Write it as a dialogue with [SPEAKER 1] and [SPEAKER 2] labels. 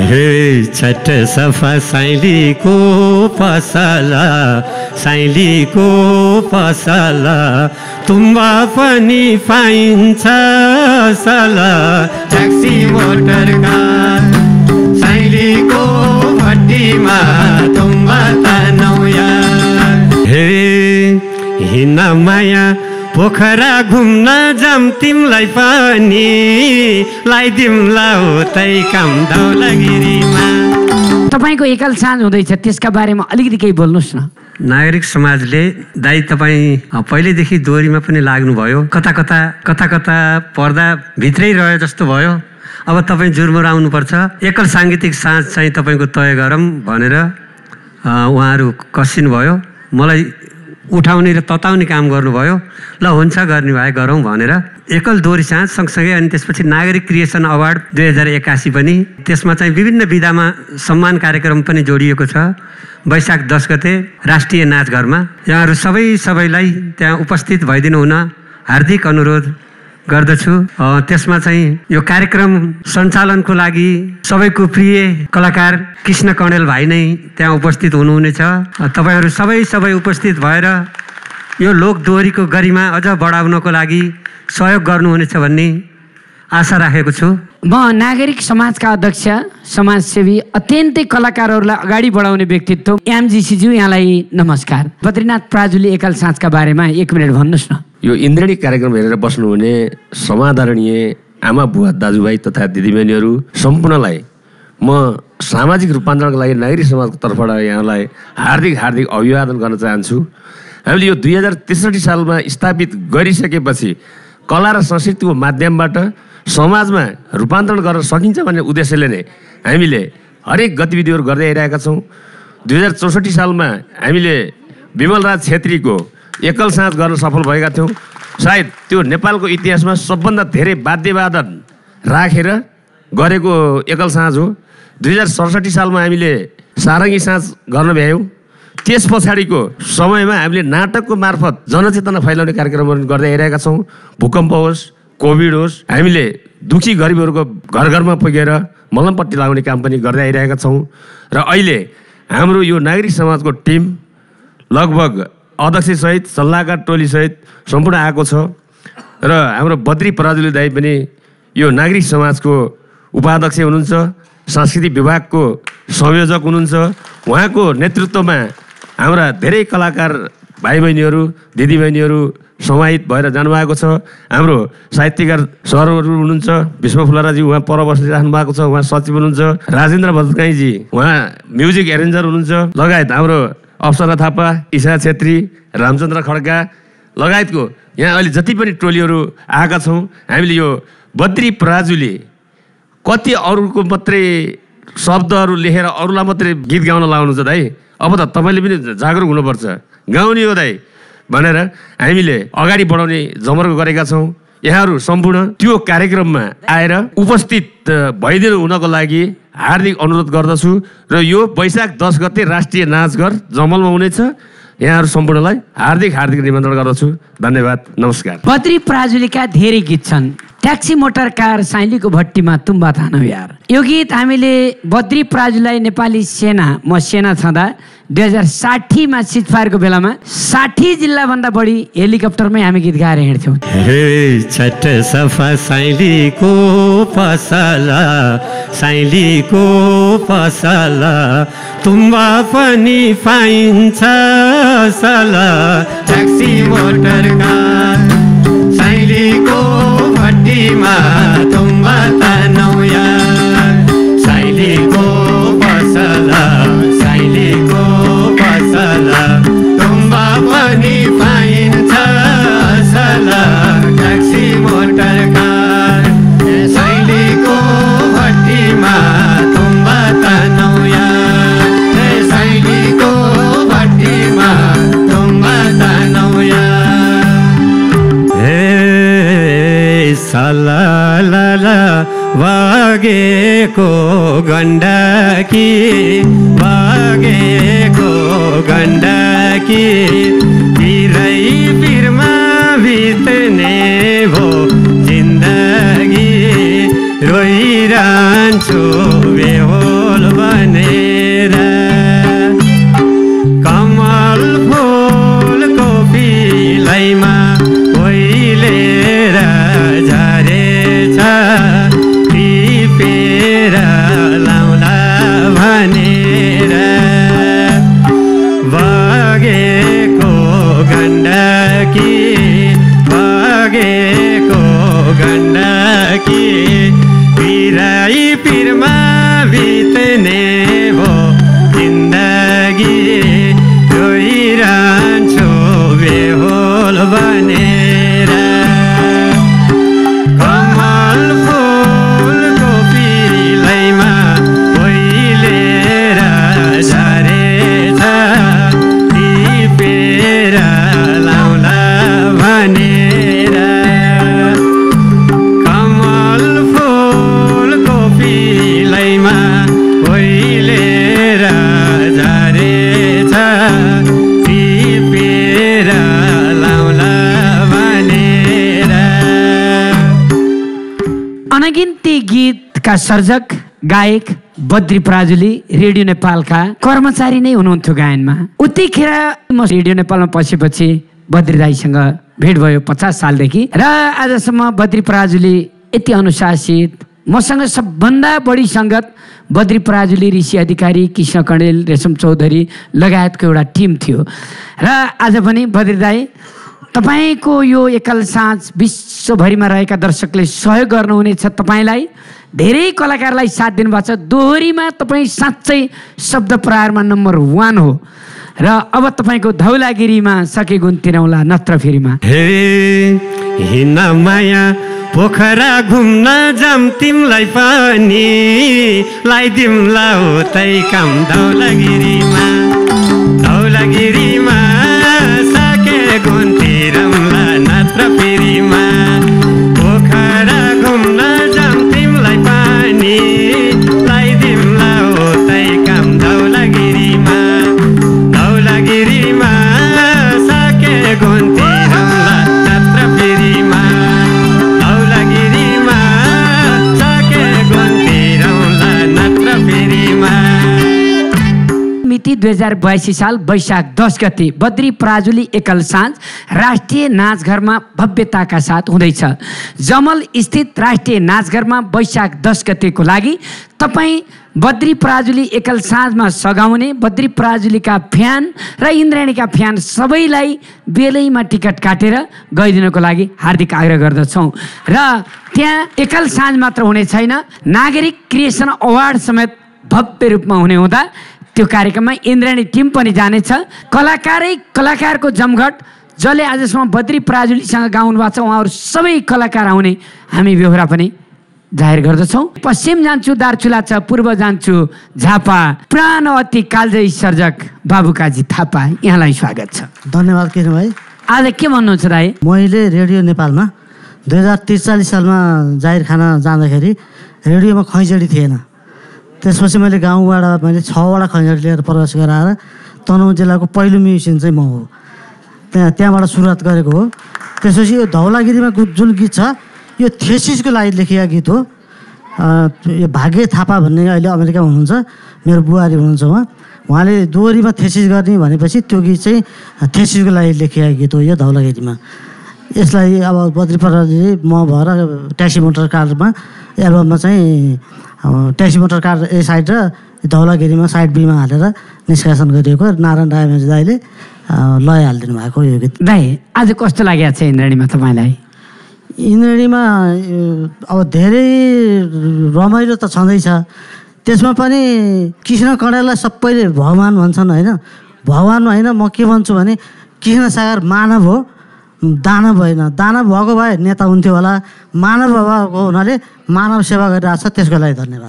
[SPEAKER 1] हे छट सफा साइलीको पसला साइलीको पसला तुम्बा पनि पाइन्छ सला ट्याक्सी मोटर कार साइलीको भट्टीमा तुम्बा तानौ यार हे हिँड्न माया पोखरा घुम्न जाम तिमलाई पनि लाइदिउँला उतै काम धौलागिरीमा।
[SPEAKER 2] तपाईँको एकल साँझ हुँदैछ, त्यसका बारेमा अलिकति केही बोल्नुहोस् न।
[SPEAKER 1] नागरिक समाजले दाइ तपाईँ पहिलेदेखि दोहोरीमा पनि लाग्नुभयो, कता कता पर्दा भित्रै रह्यो जस्तो भयो। अब तपाईँ जुर्मोर आउनुपर्छ, एकल साङ्गीतिक साँझ चाहिँ तपाईँको तय गरौँ भनेर उहाँहरू कसिनु भयो। मलाई उठाउने र तताउने काम गर्नुभयो। ल हुन्छ, गर्ने भए गरौँ भनेर एकल दोहोरी साँझ सँगसँगै अनि त्यसपछि नागरिक क्रिएसन अवार्ड 2081 पनि, त्यसमा चाहिँ विभिन्न विधामा सम्मान कार्यक्रम पनि जोडिएको छ। वैशाख 10 गते राष्ट्रिय नाचघरमा यहाँहरू सबैलाई त्यहाँ उपस्थित भइदिनु हुन हार्दिक अनुरोध गर्दछु। त्यसमा चाहिँ यो कार्यक्रम सञ्चालनको लागि सबैको प्रिय कलाकार कृष्ण कणेल भाइ नै त्यहाँ उपस्थित हुनुहुनेछ। तपाईँहरू सबै उपस्थित भएर यो लोक दोहोरीको गरिमा अझ बढाउनको लागि सहयोग गर्नुहुनेछ भन्ने आशा राखेको छु।
[SPEAKER 2] म नागरिक समाजका अध्यक्ष, समाजसेवी, अत्यन्तै कलाकारहरूलाई अगाडि बढाउने व्यक्तित्व एमजीसीज्यू, यहाँलाई नमस्कार। बद्रीनाथ प्राजुली एकल साँझका बारेमा 1 मिनट भन्नुहोस् न।
[SPEAKER 3] यो इन्द्रेणी कार्यक्रम हेरेर बस्नुहुने समादरणीय आमा बुवा दाजुभाइ तथा दिदीबहिनीहरू सम्पूर्णलाई म सामाजिक रूपान्तरणको लागि नागरिक समाजको तर्फबाट यहाँलाई हार्दिक अभिवादन गर्न चाहन्छु। हामीले यो 2063 सालमा स्थापित गरिसकेपछि कला र संस्कृतिको माध्यमबाट समाजमा रूपान्तरण गर्न सकिन्छ भन्ने उद्देश्यले नै हामीले हरेक गतिविधिहरू गर्दै आइरहेका छौँ। 2064 सालमा हामीले विमलराज छेत्रीको एकल साँझ गर्न सफल भएका थियौँ। सायद त्यो नेपालको इतिहासमा सबभन्दा धेरै वाद्यवादन राखेर गरेको एकल साँझ हो। 2067 सालमा हामीले सारङ्गी साँझ गर्न भ्यायौँ। त्यस पछाडिको समयमा हामीले नाटकको मार्फत जनचेतना फैलाउने कार्यक्रमहरू गर्दै आइरहेका छौँ। भूकम्प होस्, कोभिड होस्, हामीले दुखी गरिबहरूको घर घरमा पुगेर मलमपट्टि लगाउने काम पनि गर्दै आइरहेका छौँ। र अहिले हाम्रो यो नागरिक समाजको टिम लगभग अध्यक्षसहित सल्लाहकार टोलीसहित सम्पूर्ण आएको छ। र हाम्रो बद्री पराजुली दाइ पनि यो नागरिक समाजको उपाध्यक्ष हुनुहुन्छ, सांस्कृतिक विभागको संयोजक हुनुहुन्छ। उहाँको नेतृत्वमा हाम्रा धेरै कलाकार भाइ बहिनीहरू दिदीबहिनीहरू समाहित भएर जानुभएको छ। हाम्रो साहित्यकार सरहरू हुनुहुन्छ, भीष्म फुलाराजी उहाँ पर बसिराख्नु भएको छ, उहाँ सचिव हुनुहुन्छ। राजेन्द्र भट्टराईजी उहाँ म्युजिक एरेन्जर हुनुहुन्छ, लगायत हाम्रो अप्सरा थापा, ईशा छेत्री, रामचन्द्र खड्का लगायतको यहाँ अहिले जति पनि टोलीहरू आएका छौँ। हामीले यो बद्री पराजुली कति अरूको मात्रै शब्दहरू लेखेर अरूलाई मात्रै गीत गाउन लाउनुहुन्छ दाइ, अब त तपाईँले पनि जागरुक हुनुपर्छ, गाउने हो दाइ भनेर हामीले अगाडि बढाउने जमर्को गरेका छौँ। यहाँहरू सम्पूर्ण त्यो कार्यक्रममा आएर उपस्थित भइदिनु हुनको लागि हार्दिक अनुरोध गर्दछु। र यो वैशाख 10 गते राष्ट्रिय नाचघर जमलमा हुनेछ। यहाँहरू सम्पूर्णलाई हार्दिक निमन्त्रण गर्दछु। धन्यवाद, नमस्कार।
[SPEAKER 2] बद्री पराजुलीका धेरै गीत छन्। ट्याक्सी मोटर कार साइलीको भट्टीमा तुम्बा थानौ यार, यो गीत हामीले बद्री पराजुलीलाई नेपाली सेना, म सेना छँदा 2060मा सिजफायरको बेलामा 60 जिल्लाभन्दा बढी हेलिकप्टरमै हामी गीत गाएर हिँड्थ्यौँ।
[SPEAKER 1] हे छट सफा साइलीको पसला साइलीको पसला तुम्बा पनि पाइन्छ सला ट्याक्सी मोटर कार साइलीको भट्टीमा तुम्बा तानौ यार, साइलीको पसला साइलीको पसला तुम्बा पनि पाइन्छ सला ट्याक्सी मोटर कार साइलीको भट्टीमा तुम्बा तानौ यार, साइलीको भट्टीमा तुम्बा तानौ यार। सला लाला वागेको गण्डकी वागेको गण्डकी पिरै पिरमा बित्ने भो जिन्दगी रोइरहन्छु बेहो
[SPEAKER 2] का सर्जक गायक बद्री पराजुली रेडियो नेपालका कर्मचारी नै हुनुहुन्थ्यो गायनमा। उतिखेर म रेडियो नेपालमा पसेपछि बद्री दाईसँग भेट भयो 50 सालदेखि र आजसम्म बद्री पराजुली यति अनुशासित, मसँग सबभन्दा बढी सङ्गत बद्री पराजुली, ऋषि अधिकारी, कृष्ण कणेल, रेशम चौधरी लगायतको एउटा टिम थियो। र आज पनि बद्री दाई तपाईँको यो एकल साँझ विश्वभरिमा रहेका दर्शकले सहयोग गर्नुहुनेछ। तपाईँलाई धेरै कलाकारलाई साथ दिनुभएको छ। दोहोरीमा तपाईँ साँच्चै शब्द प्रहारमा नम्बर 1 हो। र अब तपाईँको धौलागिरीमा सके गुण तिरौला नत्र फेरिमा
[SPEAKER 1] हिँड्न माया पोखरा घुम्न जाम तिमलाई पनि लाइदिउँला हो तै काम धौलागिरीमा सके गुण तिरौला नत्र फेरिमा पोखरा घुम्न जाम तिमलाई पनि लाइदिउँला हो तै काम धौलागिरीमा सके गुण तिरौला नत्र फेरिमा धौलागिरीमा सके गुण तिरौला नत्र फेरिमा।
[SPEAKER 2] मिति 2082 साल वैशाख 10 गते बद्री पराजुली एकल साँझ राष्ट्रिय नाचघरमा भव्यताका साथ हुँदैछ। जमल स्थित राष्ट्रिय नाचघरमा वैशाख 10 गतेको लागि तपाईँ बद्री पराजुली एकल साँझमा सघाउने बद्री पराजुलीका फ्यान र इन्द्राणीका फ्यान सबैलाई बेलैमा टिकट काटेर गइदिनको लागि हार्दिक आग्रह गर्दछौँ। र त्यहाँ एकल साँझ मात्र हुने छैन, नागरिक क्रिएसन अवार्ड समेत भव्य रूपमा हुने हुँदा त्यो कार्यक्रममा इन्द्राणी टिम पनि जानेछ। कलाकारको जमघट जसले आजसम्म बद्री पराजुलीसँग गाउनु भएको छ उहाँहरू सबै कलाकार आउने हामी बेहोरा पनि जाहेर गर्दछौँ। पश्चिम जान्छु दार्चुला छ, पूर्व जान्छु झापा, प्राण अति कालजयी सर्जक बाबुकाजी थापा, यहाँलाई स्वागत छ।
[SPEAKER 4] धन्यवाद किरण भाइ।
[SPEAKER 2] आज के भन्नुहुन्छ दाइ?
[SPEAKER 4] मैले रेडियो नेपालमा 2043 सालमा जाहिर खाना जाँदाखेरि रेडियोमा खैँजडी थिएन। त्यसपछि मैले गाउँबाट 6वटा खैँजडी लिएर प्रवेश गराएर तनहुँ जिल्लाको पहिलो म्युजिसियन चाहिँ म हो। त्यहाँबाट सुरुवात गरेको हो। त्यसपछि यो धौलागिरीमा जुन गीत छ यो थेसिसको लागि लेखिएको गीत हो। यो भाग्य थापा भन्ने अहिले अमेरिकामा हुनुहुन्छ, मेरो बुहारी हुनुहुन्छ उहाँले दोहोरीमा थेसिस गर्ने भनेपछि त्यो गीत चाहिँ थेसिसको लागि लेखिएको गीत हो यो धौलागिरीमा। यसलाई अब बद्री पराजुली म भएर ट्याक्सी मोटर कारमा एल्बममा चाहिँ ट्याक्सी मोटर कार ए साइड र धौलागिरीमा साइड बीमा हालेर निष्कासन गरिएको नारायण रायमाझी दाईले लय हालिदिनु भएको यो गीत।
[SPEAKER 2] दाइ आज कस्तो लागेको छ इन्द्राणीमा तपाईँलाई?
[SPEAKER 4] इन्द्राणीमा अब धेरै रमाइलो त छँदैछ। त्यसमा पनि कृष्ण कणेललाई सबैले भगवान भन्छन् होइन। भगवान होइन, म के भन्छु भने कृष्ण सागर मानव हो, दानव होइन। दानव भएको भए नेता हुन्थ्यो होला, मानव भएको हुनाले मानव सेवा गरिरहेको छ, त्यसको लागि धन्यवाद।